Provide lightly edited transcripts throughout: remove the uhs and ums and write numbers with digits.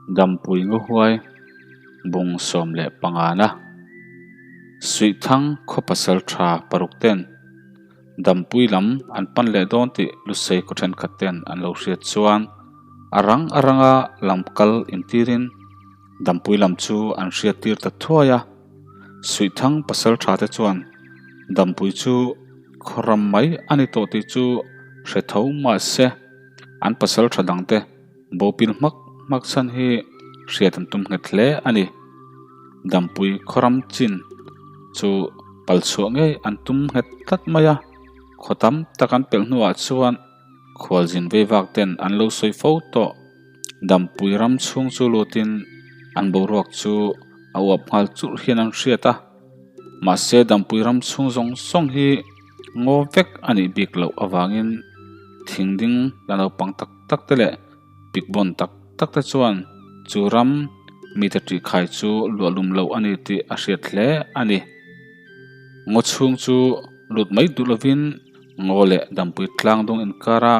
Dampui Ngahuai bung 15 na Suihthang khaw pasal tha paruk ten Dampui lam an pan leh dawn tih Lusei khaw thenkhat ten an lo hriat chuan a rang a ranga lam kal intirin Dampui lam chu an hriat tir ta thuai a. Suihthang pasal tha te chuan Dampui chu khaw ram mai a ni tawh tih chu hre tho mahse an pasal tha dangte Bopil hmak hmak chhan hi hriat an tum nghet hle a ni. Dampui khawram chin chu pal chhuah ngei an tum nghet tlat mai a, khaw tam tak an pelh hnuah chuan khualzin veivak ten an lo sawi fo tawh. Dampui ram chhung chu lutin an boruak chu a uap nghal churh hian an hriat a, mahse Dampui ram chhung zawng zawng hi ngaw vek a nih bik loh avangin thing ding la naupang tak tak te leh pik bawn tak tak te chuan chu ram mite ṭih khai chu luahlum loh a ni tih a hriat hle a ni. Ngaw chhung chu lut mai duh lovin ngaw leh dampui tlang dung inkara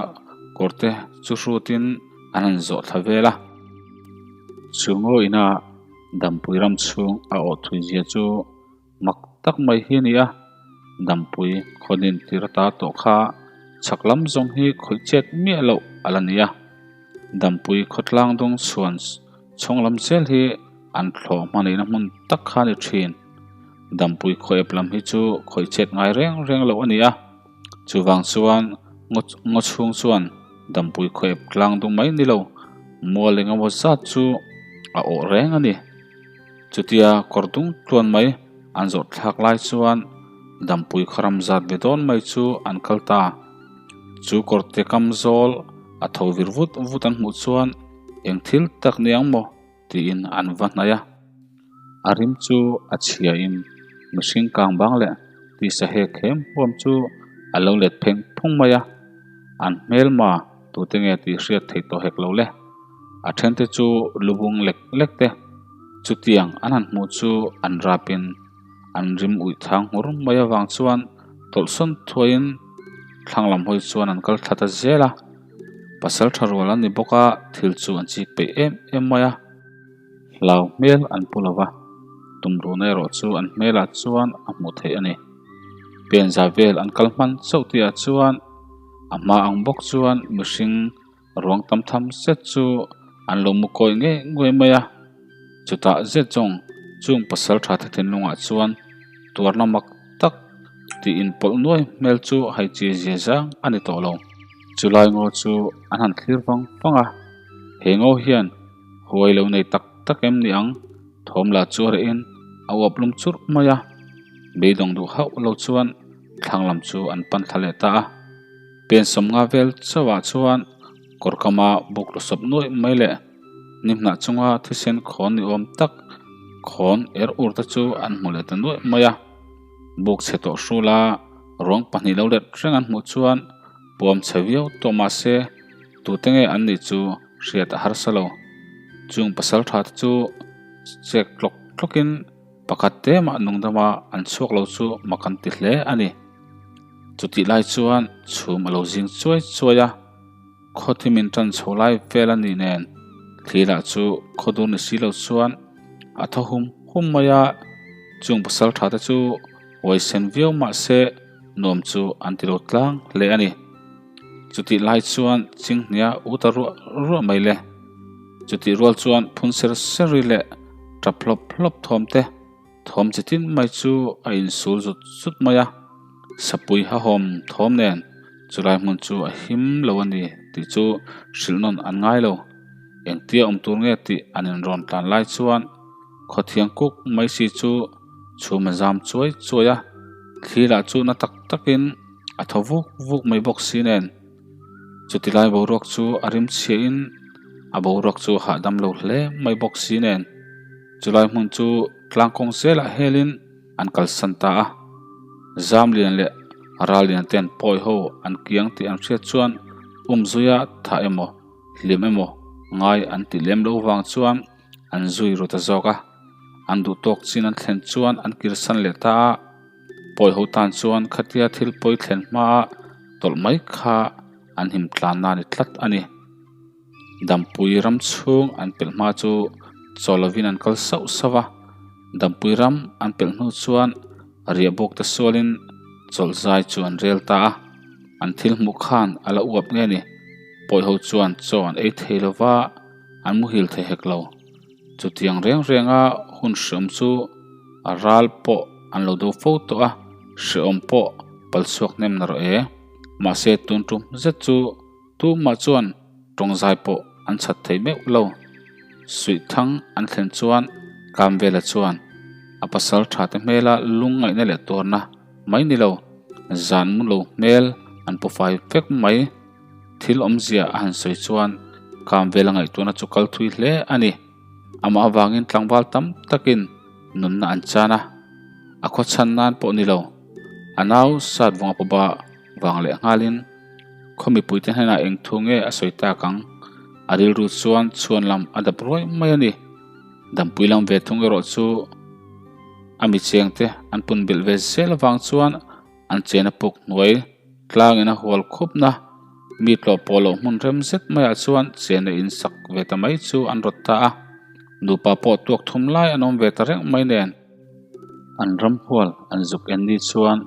kawr te chu hrutin an han zawh thla vel a. Chu ngaw ina dampui ram chhung a awh thui zia chu Mak tak mai hi a ni a, Dampui khawnin tir ata tawh kha chhak lam zawng hi khawih chet miah loh a la ni a. Dampui khawtlang dung chhuan chhawng lam zel hi an thlawh hmanihna hmun tak kha a ni thin. Dampui khawep lam hi chu khawih chet ngai reng reng loh a ni a, chuvang chuan ngaw chhung chuan Dampui khawep tlang dung mai ni lo, mual engemaw zat chu a awh reng a ni. Chutia kawr dung tluan mai an zawh thlak lai chuan Dampui kharam zat ve dawn mai chu an kal ta. Chu kawrte kam zawl a tho vir vut vut an hmuh chuan eng thil tak ni ang maw tiin an va hnaih a. A rim chu a chhia in mihring kang bang leh tisa hek hem huam chu a lo let pheng phung mai a. An hmelma tute nge tih hriat theih tawh hek lo le. A thente chu lubung lek lek te chutiang an han hmuh chu an rapin an rim uih thang nghur mai avang chuan tawlhsawn thuaiin thlang lam hawi chuan an kal thla ta zel a. Pasal tha rual an ni bawk a, thil chu an chik peih em em mai a. Hlau hmel an pu lo va, tumruhna erawh chu an hmelah chuan a hmuh theih a ni. Penza vel an kal hman chauh tihah chuan a hma ang bawk chuan mihring Ruang tam tham zet chu an lo mu kawi ngei ngei mai a, chutah zet zawng chung pasal tha te thinlungah chuan tuarna mak tak tih inpawlh nuai hmel chu hai chi zia zang a ni tawh lo. Chulai ngaw chu an han thlir vang vang a, he ngaw hian huai lo nei tak tak em ni ang thawm lah chu a rehin a uap lum churh mai a, beidawng duh hauh lo chuan thlang lam chu an pan thla leh ta a. Pen sawmnga vel chauhah chuan kawr kama buk lu sawp nuaih mai leh nimhnah chunga thisen khawn ni awm tak khawn er ur te chu an hmu leh ta nuaih mai a. Buk chhe tawh hrula ruang pahnih lo let reng an hmuh chuan puam chhe viau tawh mah se tute nge an nih chu hriat a harsa lo. Chung pasal tha te chu chek tlawk tlawkin Pakhat te mah nungdama an chhuak lo chu mak an ti hle a ni. Chutih lai chuan chhum a lo zing chuai chuai a, khawthim in tan chho lai vel a nih nen thli lah chu khaw dur ni si lo chuan a thaw hum hum mai a, chung pasal tha te chu huaisen viau mah se nuam chu an ti lo tlang hle a ni. Chutih lai chuan chinghnia u ta ruah ruah mai le. Chutih rual chuan phun ser ser ri leh tap hlawp hlawp thawm te thawm chi tin mai chu a insul zut zut mai a. Sapui hahawm thawm nen chulai hmun chu a him lo a ni tih chu hrilh nawn an ngai lo. Engtia awm tur nge tih an inrawn tlan lai chuan khawthiang kuk mai si chu chhum a zam chuai chuai a, thli lah chu na tak takin a thaw vuk vuk mai bawk si nen. Chuti lai boruak chu a rim chhiahin a boruak chu a hahdam lo hle mai bawk si nen chulai hmun chu tlang kawng zelah helin an kalsan ta a. Zamlian leh Rallian ten pawi ho an kiang tih an hriat chuan umzuia tha emaw hlim emaw ngai an ti lem lo vang chuan an zui ru ta zawk a. An duh tawk chin an thlen chuan an kirsan leh ta a. Pawi ho tan chuan khatia thil pawi thlen hmaa tawlh mai kha an him tlan na ni tlat a ni. Dampui ram chhung an pelh hma chu chaw lovin an kal sauh sauh a, Dampui ram an pelh hnu chuan riah bawk te sualin chawlh zai chu an rel ta a, an thil hmuh khan a la uap nge ni, pawi ho chuan chaw an ei thei lo va, an muhil thei hek lo. Chutiang reng renga hun hreawm chu a ral pawh an lo do fo tawh a, hreawm pawh pal chhuak hnem na rawh e. Mahse tun tum zet chu tumah chuan tawngzai pawh an chhat thei meuh lo. Suihthang an thlen chuan Kamvela chuan a pasal tha te hmela lungngaihna leh tuarna mai ni lo, zan mu lo hmel an pu fai vek mai. Thil awmzia a han sawi chuan Kamvela ngaihtuahna chu kal thui hle a ni. Amah avangin tlangval tam takin nunna an chan a, a khawchhan nan pawh ni lo. A nau sat vawng a pawba vang leh nghalin khaw mipuite hnenah eng thu nge a sawi tak ang? A rilru chuan chhuan lam a dap ruai mai a ni. Dampui lam ve thung erawh chu a mi chengte an pun belh ve zel avang chuan an chena puk hnuai tlangin a hual khupna mi tlawh pawh loh hmun rem zet maiah chuan chena in sak ve ta mai chu an rawt ta a. Nupa pawh tuak thum lai an awm ve ta reng mai nen. An ramhual an zuk en ni chuan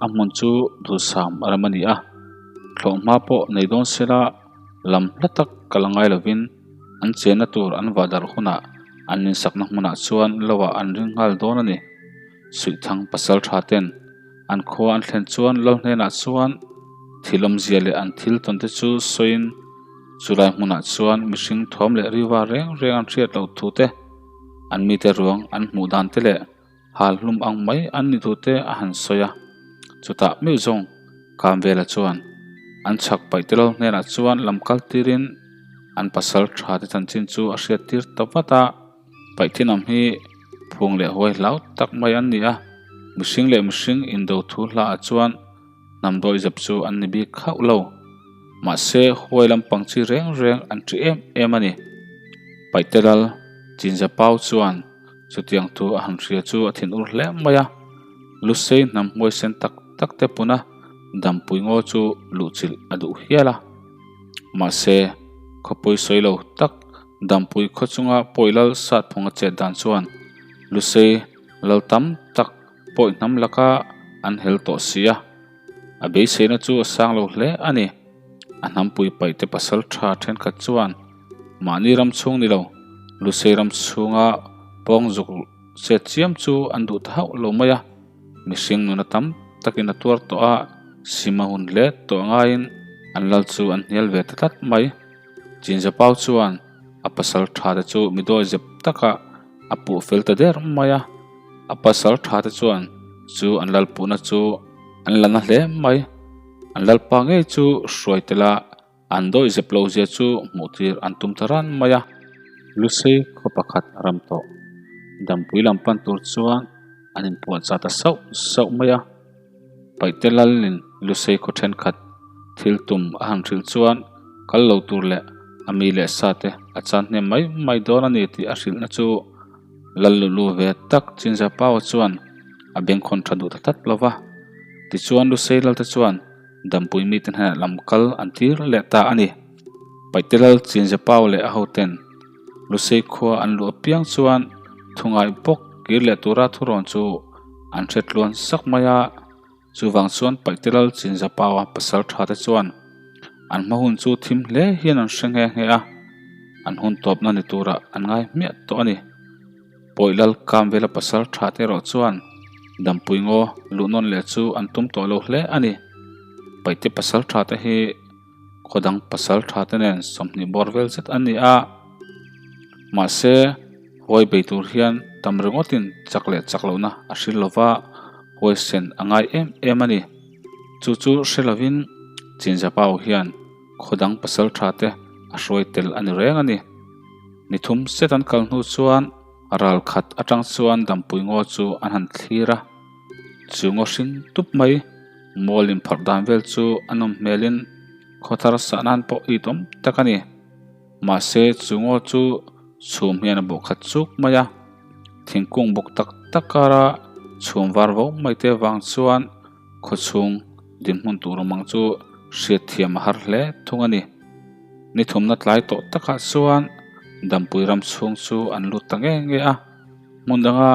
a hmun chu duhsam a ram a ni a, thlawhhma pawh nei dawn sela lam hla tak kal a ngai lovin an chenna tur an vah darh hunah an insakna hmunah chuan lohah an ring nghal dawn a ni. Suihthang pasal tha ten an khua an thlen chuan lal hnenah chuan thil awmzia leh an thil tawn te chu sawiin chulai hmunah chuan mihring thawm leh riva reng reng an hriat loh thu te An mite ruang an hmuh dan te leh hal hlum ang mai an ni duh te a han sawi a. Chutah meuh zawng Kamvela chuan an chhak paih te lo hnenah chuan lam kal tirin an pasal tha te chanchin chu a hriat tir ta vat a. Paih thinam hi phung leh huai hlau tak mai an ni a, mihring leh mihring indo thu hla ah chuan hnam dawi zep chu an ni bik khauh lo. Mahse, huai lampang chi reng reng an ṭi em em a ni. Paihtelal Chinzapau chuan chutiang thu a han hria chu a thinur hle mai a. Lusei hnam hmuaisen tak tak te puna dampui ngaw chu luhchilh a duh hial a. Mahse, khawpui sawi lo tak dampui khaw chunga pawilal satphunga chet dan chuan Lusei lal tam tak Pawi hnam laka an hel tawh si a, a beiseina chu a sang lo hle a ni. A hnampui paihte pasal tha thenkhat chuan mahni ram chhung ni lo, Lusei ram chhunga pawng zuk chet chiam chu an duh ta hauh lo mai a. Mihring nuna tam takin a tuar tawh a, sim a hun hle tawh ngaiin an lal chu an hnial ve ta tlat mai. Chinzapau chuan a pasal tha te chu mi dawi zep taka a puh fel ta der mai a, a pasal tha te chuan chu an lal puhna chu an la na hle mai. An lalpa ngei chu hruai tel a, an dawi zep lo zia chu hmuh tir an tum ta ran mai a. Lusei khaw pakhat a ram tawh. Dampui lam pan tur chuan an inpuahchah ta sauh sauh mai a. Paihte lalin Lusei khaw thenkhat thil tum a han hrilh chuan kal lo tur leh a mi leh sa te a chan hnem mai mai dawn a ni tih a hrilhna chu lal lulu ve tak Chinzapau chuan a bengkhawn tha duh ta tlat lo va. Tichuan Lusei lalte chuan Dampui mite hnenah lam kal an tir leh ta a ni. Paihte lal Chinzapau leh a hoten Lusei khua an luh apiang chuan thungai bawk kir leh tura thurawn chu an hre tluan sak mai a, chuvang chuan Paihtelal Chinzapaua pasal tha te chuan an hma hun chu thim hle hian an hre nghe nghe a, an hun tawpna ni turah an ngai hmiah tawh a ni. Pawih Lal Kamvela pasal tha te erawh chuan Dampui ngaw luh nawn leh chu an tum tawh lo hle a ni. Paihte pasal tha te hi khaw dang pasal tha te nen 20 bawr vel zet an ni a, mahse huai bei tur hian tam ringawtin chak leh chak lohna a hril lova huaisen a ngai em em a ni. Chu chu hre lovin Chinzapau hian khaw dang pasal tha te a hruai tel a ni reng a ni. Ni thum set an kal hnu chuan ral khat atang chuan dampui ngaw chu an han thlir a, chu ngaw hring tup mai Mual inpharh dan vel chu a nawm hmelin khawthar sah nan pawh it awm tak a ni. Mahse chu ngaw chu chhum hian a bawh khat chuk mai a, thingkung bawk tak tak kara chhum var vo mai te vang chuan khawchhung dinhmun tur awm ang chu hriatthiam a har hle thung a ni. Ni thumna tlai tawh takah chuan Dampui ram chhung chu an lut ta nge nge a, hmun danga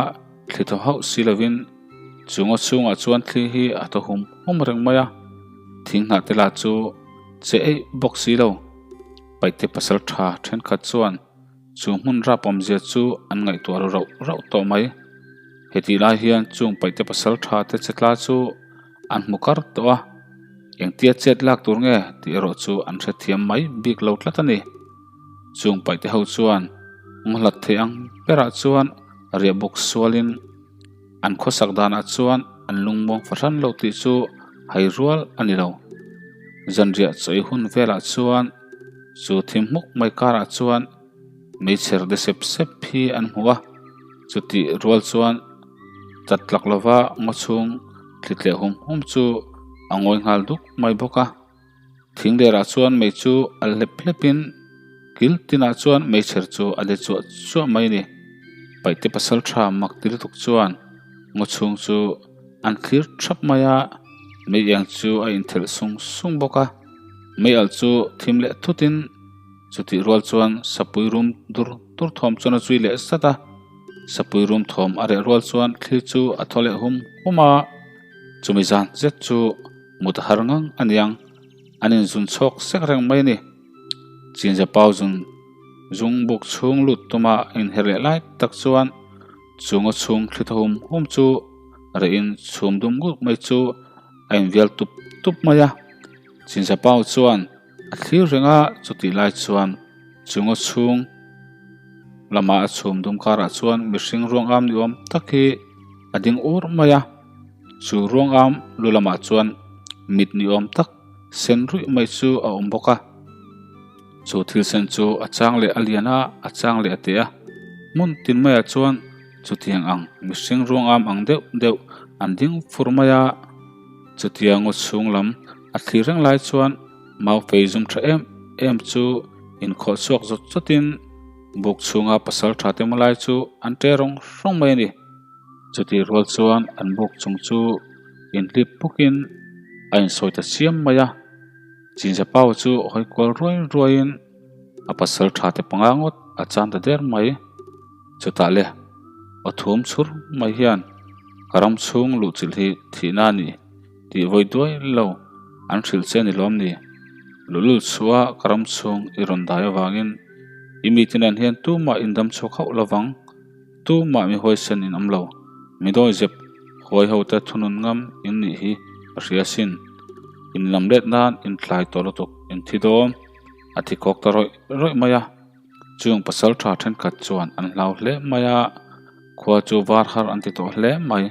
thli thaw hauh si lovin chu ngaw chhungah chuan thli hi a thaw hum hum reng mai a, thing hnah te lah chu che eih bawk si lo. Paihte pasal tha thenkhat chuan chu hmun rap awmzia chu an ngaihtuah ru rauh rauh tawh mai. Hetih lai hian chung paihte pasal tha te che tla chu an hmu kar tawh a, engtia chet lak tur nge tih erawh chu an hrethiam mai bik lo tlat a ni. Chung paihte ho chuan nghlat thei ang berah chuan riah buk sualin an khawsak danah chuan an lungmuang fahran lo tih chu hai rual a ni lo. Zanriah chawi hun velah chuan chu thim hmuk mai karah chuan Meichher de sep sep hi an hmu a, chutih rual chuan chat tlak lova ngaw chhung thli tleh hum hum chu a ngawi nghal duk mai bawk a. Thing lerah chuan mei chu a hlep hlepin kil tinah chuan meichher chu a de chuah chuah mai a ni. Paihte pasal tha mak ti lutuk chuan ngaw chhung chu an thlir thap mai a, mei eng chu a inthelh sung sung bawk a, mei alh chu thim leh thutin Chutih rual chuan sapui rum dur dur thawm chuan a zui leh zat a, sapui rum thawm a reh rual chuan thli chu a thaw leh hum hum a, chumi zan zet chu mut a har ngang a niang, an inzun chhawk sek reng mai a ni. Chinja pau zun zung buk chhung lut tuma a inher leh lai tak chuan chu ngaw chhung thli thaw hum hum chu rehin chhum dum ngut mai chu a invial tup tup mai a, Chinja pau chuan A thlir reng a, chutih lai chuan chunga chhung lamah a chhum dum karah chuan mihring ruang am ni awm tak hi a ding ur mai a, chu ruang am lu lamah chuan mit ni awm tak sen ruih mai chu a awm bawk a, chu thil sen chu a chang leh a lian a, a chang leh a teh a, hmun tin maiah chuan chutiang ang mihring ruang am ang deuh deuh an ding fur mai a, chutia ngaw chhung lam A thlir reng lai chuan mau fei zum tha em em chu inkhawh chhuak zawt zawtin buk chhunga pasal tha te hma lai chu an ṭe rawng rawng mai a ni. Chutih rual chuan an buk chung chu inhlip pukin a insawi ta chiam mai a, Chinzapau chu hawi kual ruai ruaiin a pasal tha te panga ngawt a chan ta der mai. Chutah le aw thum chhur mai hian ka ram chhung luhchilh hi thihna a ni. Tih vawi duai lo an hrilh che a ni lawm ni? Luhlul chhuah ka ram chhung i rawn dai avangin i mite nen hian tumah in dam chhuak hauh lovang, tumah mi huaisen in awm lo, mi dawi zep huai ho te thunun ngam in nih hi ka hria asin. In lam let nan in tlai tawh lutuk in thi dawn a thi kawk ta rawih rawih mai a. Chung pasal tha thenkhat chuan an hlau hle mai a, khua chu var har an ti tawh hle mai.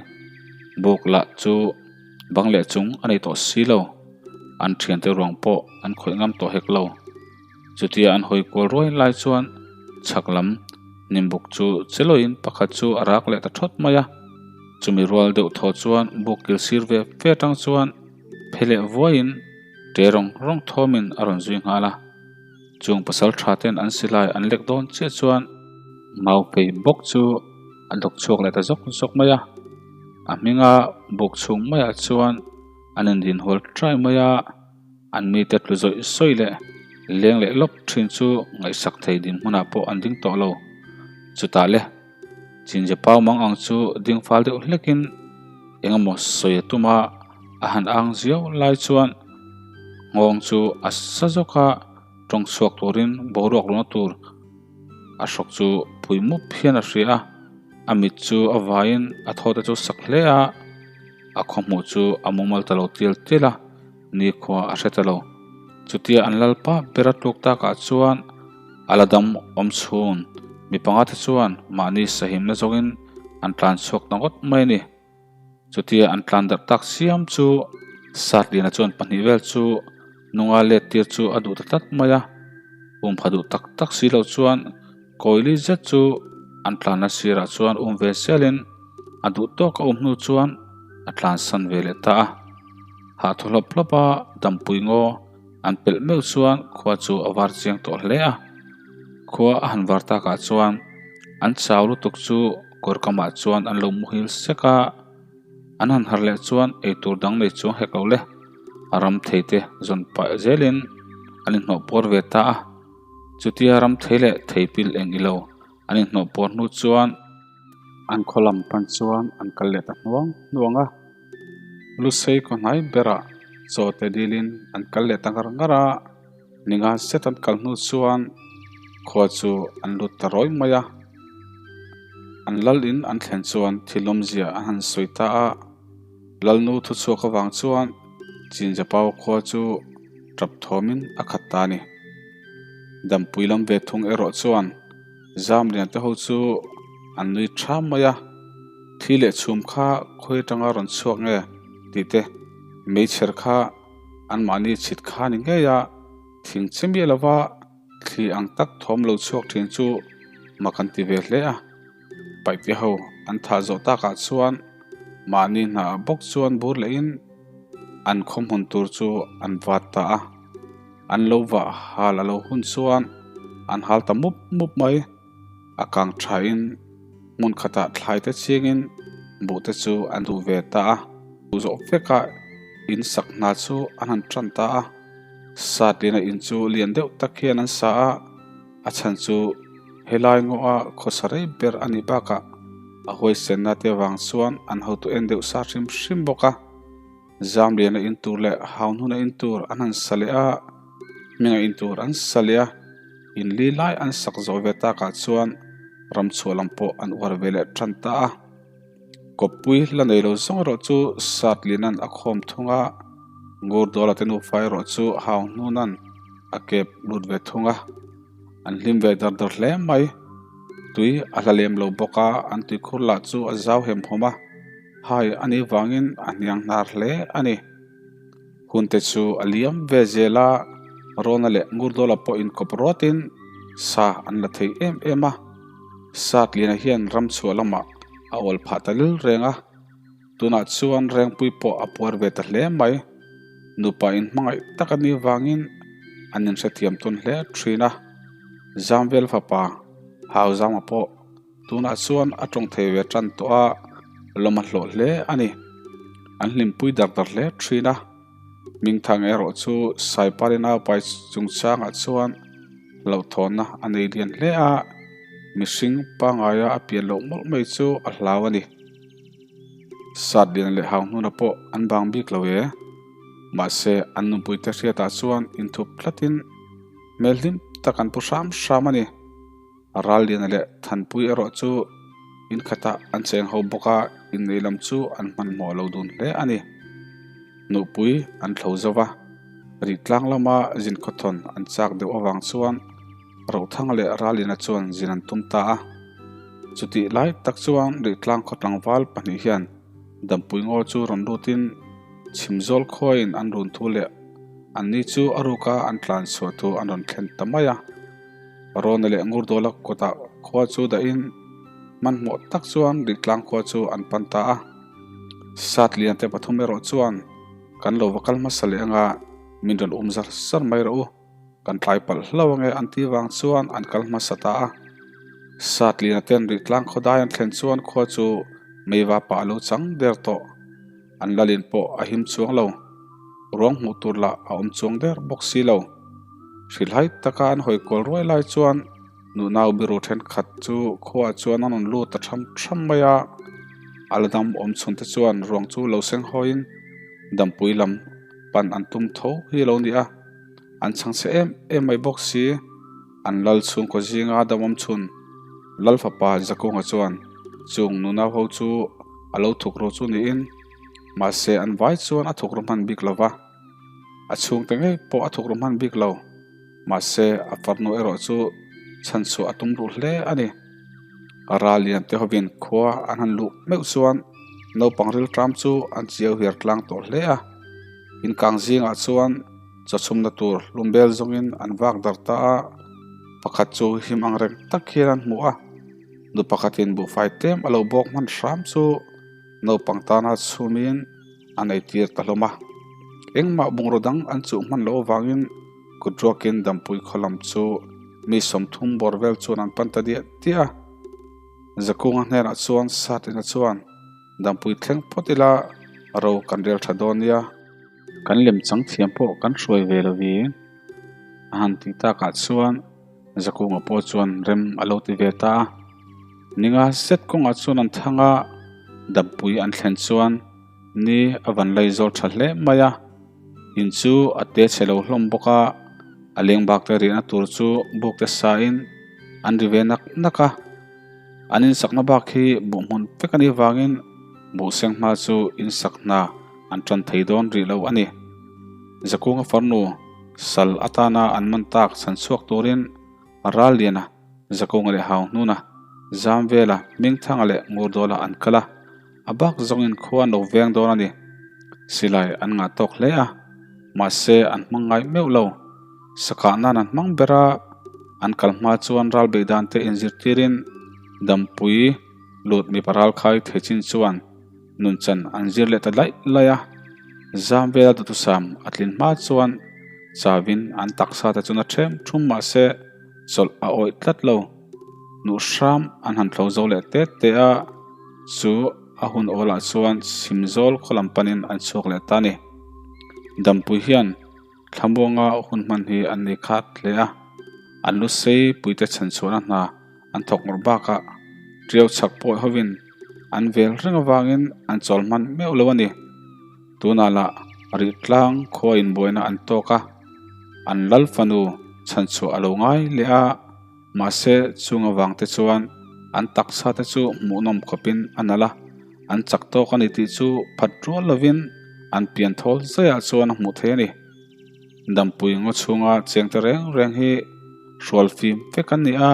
Buk lah chu bang leh chung a nei tawh si lo, an thiante ruang pawh an khawih ngam tawh hek lo. Chutia an hawi kual ruai lai chuan chhak lam hnimbuk chu che lawiin pakhat chu a rak leh ta thawt mai a, chumi rual deuh thaw chuan buk kil sir ve ve atang chuan phe leh vuaiin ṭe rawng rawng thawmin a rawn zui nghal a. Chung pasal tha ten an silai an lek dawn chiah chuan mau fei bawk chu a dawk chhuak leh ta zawk zawk mai a, a hminga buk chhung maiah chuan an indin hual ṭai mai a, an mite tlu zawih zawih leh leng leh lawp ṭhin chu ngaihsak thei dinhmunah pawh an ding tawh lo. Chutah le Chinje pau mang ang chu ding fal deuh hlekin eng emaw sawi a tum a, a han ang ziau lai chuan nghawng chu a sa zawk a, tawng chhuak turin boruak lawna tur a hrawk chu phui mup hian a hria a, a mit chu a vaiin a thaw te chu sak hle a, a khawhmuh chu a mumal ta lo tial tial a. Nikhua a hre ta lo. Chutia an lalpa ber a tluk takah chuan a la dam awm chhun. Mi panga te chuan mahni sahimna zawngin an tlan chhuak ta ngawt mai a ni. Chutia an tlan darh tak siam chu Satliana chuan pahnih vel chu nunga let tir chu a duh ta tlat mai a. Umpha duh tak tak si lo chuan Kawili zet chu an tlanna sirah chuan um ve selin a duh tawk a um hnu chuan a tlansan ve leh ta a. Hah thaw hlawp hlawp a dampui ngaw an pelh meuh chuan khua chu a var chiang tawh hle a. Khua a han var takah chuan an chau lutuk chu kawr kamah chuan an lo muhil sek a. An han harh leh chuan eitur dang nei chuang hek lo le. A ram thei te zawn pah zelin an inhnawh puar ve ta a. Chutia ram thei leh thei pil eng ilo an inhnawh puar hnu chuan an khaw lam pan chuan an kal leh ta hnuang hnuang a. Lusei khaw hnai berah chaw te dilin an kal leh ta ngar ngar a, ninga zet an kal hnu chuan khua chu an lut ta rawi mai a. An lal in an thlen chuan thil awmzia an han sawi ta a, Lalnu thuchhuak avang chuan Chinjapau khua chu tap thawmin a khat ta a ni. Dampui lam ve thung erawh chuan Zamlian te ho chu an nui tha mai a, thi leh chhum kha khawi atanga rawn chhuak nge tih te, meichher kha anmahni chhit kha ni ngei a, thing che miah lova thli ang tak thawm lo chhuak thin chu mak an ti ve hle a. Paihte ho an thah zawh takah chuan mahni hnaah bawk chuan bur lehin an khaw hmun tur chu an vat ta a, an lo vah hal a lo hun chuan an hal ta mup mup mai. A kang thain hmun khatah thlai te chingin buh te chu an duh ve ta a, duh zawh vekah in sak hna chu an han tan ta a, Satlina in chu lian deuh tak hian an sa a. A chhan chu helai ngaw-a khawsa rei ber a nih bakah a huaisenna te vang chuan an hotu en deuh sa hrim hrim bawk a. Zamliana in tur leh Haunhuna in tur an han sa leh a, Hminga in tur an sa leh a, in li lai an sak zawh ve takah chuan ramchhuah lam pawh an uar ve leh tan ta a. Kawppui la nei lo zawng erawh chu Satlina'n a khawm thung a, Ngurdawla te nufa erawh chu Hauhnuna'n a kep lut ve thung a, an hlim ve dar dar hle mai. Tui a hla lem lo bawk a, an tuikhur lah chu a zau hem hawm a, hai a nih vangin a hniang hnar hle a ni. Hunte chu a liam ve zel a, Rona leh Ngurdawla pawh inkawp ruatin sa an la thei em em a. Satliana hian ramchhuah lamah a awl phah ta lel reng a, tunah chuan Rengpui pawh a puar ve ta hle mai. Nupa inhmangaih tak a nih vangin an inhrethiam tawn hle thin a, Zamvel fapa Hauzama pawh Tunah chuan a tawng thei ve tan tawh a, lawm a hlawh hle a ni. An hlimpui dar dar hle thin a, Hmingthang erawh chu Saipari naupai chungchangah chuan hlauhthawnna a nei lian hle a, mihring pangaia a pian loh mawlh mai chu a hlau a ni. Satliana leh Hauhnuna pawh an bang bik lo e, mahse an nunpuite hriatah chuan inthup tlatin hmel hlim tak an pu hram hram a ni. Ralliana leh Thanpui erawh chu in khatah an cheng ho bawk a, innei lam chu an hmanhmawh lo dun hle a ni. Nuhpui an thlo zo va, Rihtlang lama zin khawthawn an chak deuh avang chuan Rothanga leh Ralliana chuan zin an tum ta a. Chutih lai tak chuan Rihtlang khaw tlangval pahnih hian Dampui ngaw chu rawn lutin Chhimzawl khuain an run thu leh anni chu a ruka an tlan chhuah thu an rawn thlen ta mai a. Rawna leh Ngurdawla kawtah khua chu dahin hmanhmawh tak chuan Rihtlang khua chu an pan ta a. Satlian te pathum erawh chuan kan lo va kal hmasa leh anga min rawn um zar zar mai rawh u, kan tlai palh hlo ange an tih vang chuan an kal hmasa ta a. Satliana ten Rihtlang khaw dai an thlen chuan khua chu meiva pah a lo chang der tawh. An lalin pawh a him chuang lo. Ruang hmuh tur lah a awm chuang der bawk si lo. Hrilhai taka an hawi kual ruai lai chuan nuhnau biru thenkhat chu khuaah chuan an rawn lut ta tham tham mai a. A la dam awm chhun te chuan ruang chu lo seng hawiin dampui lam pan an tum tho hi a lo ni a. An chhangchhe em em mai bawk si. An lal chhungkaw zinga damawm chhun Lal fapa Zakunga chuan chung nunau ho chu a lo thuk ru chu niin mahse an vai chuan a thuk ru hman bik lo va, a chhungte ngei pawh a thuk ru hman bik lo. Mahse a farnu erawh chu chhanchhuah a tum ruh hle a ni. Ral lian te hovin khua an han luh meuh chuan naupang rilṭam chu an chiau hiar tlang tawh hle a, inkang zingah chuan Chawchhumna tur hlum bel zawngin an vak dar ta a, pakhat chu him ang reng tak hian an hmu a, nu pakhatin buhfai tlem a lo bawk hman hram chu naupang tana chhumin a nei tir ta hlawm a. Engmah bungraw dang an chuh hman loh avangin kut ruakin Dampui khaw lam chu mi 30 bawr vel chuan an pan ta diah diah a. Zakunga hnenah chuan Satina chuan Dampui thleng phawt ila ro kan rel tha dawn nia. Kan lemchang thiam pawh kan hruai ve lo vi. A han tih takah chuan Zakunga pawh chuan rem a lo ti ve ta a. Ninga zet kawngah chuan an thang a, dampui an thlen chuan ni a van lei zawl tha hle mai a. In chu a te chhe lo hlawm bawk a, a leng bak te rihna tur chu buk te sain an ri ve nak nak a. An insakna bak hi buh hmun vek a nih vangin buh seng hma chu insak hna an tan thei dawn rih lo a ni. Zakunga farnu sal atana an man tak chhan chhuak turin Ralliana, Zakunga leh Hauhnuna, Zamvela, Hmingthanga leh Ngurdawla an kal a, a bak zawngin khua an lo veng dawn a ni. Silai an ngah tawk hle a, mahse an hmang ngai meuh lo. Sakah nan an hmang ber a, an kal hma chuan ral beih dan te inzirtirin Dampui lut mipa ral khai thei chin chuan nunchan an zir leh ta laih laih a, zam vela duhthusam a tlin hma chuan chavin an taksa te chu na ṭhem ṭhum mahse chawlh a awih tlat lo. Nuh hram an han thlo zo leh tet te a, chu a hun awlah chuan chhimzawl khaw lam panin an chhuak leh ta a ni. Dampui hian Thlamuanga hun hman hi an nei khat hle a, an lu sei puite chhan chhuahna hna an thawk ngawrh bakah ṭiau chhak pawh hovin an vel reng avangin an chawl hman meuh lo a ni. Tunah lah rih tlang khua inbuaina an tawk a, an lal fanu chhan chhuah a lo ngai leh a, mahse chung avang te chuan an taksa te chu hmuhnawm khawpin a nalh a. An chak tawk a ni tih chu phat rual lovin an pian thawl zaiah chuan a hmuh theih a ni. Dampui ngaw chhunga cheng te reng reng hi hrual fim vek an ni a,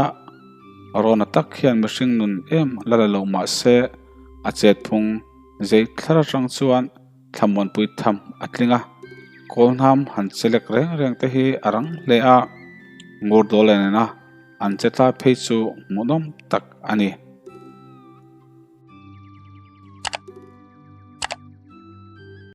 rawna tak hian mihring nun em la la lo mah se a chet phung zei thlar atang chuan thlamuanpui tham a tling a, kawlhnam han chelek reng reng te hi a rang hle a, Ngurdawla nena an che tlai phei chu hmuhnawm tak a ni.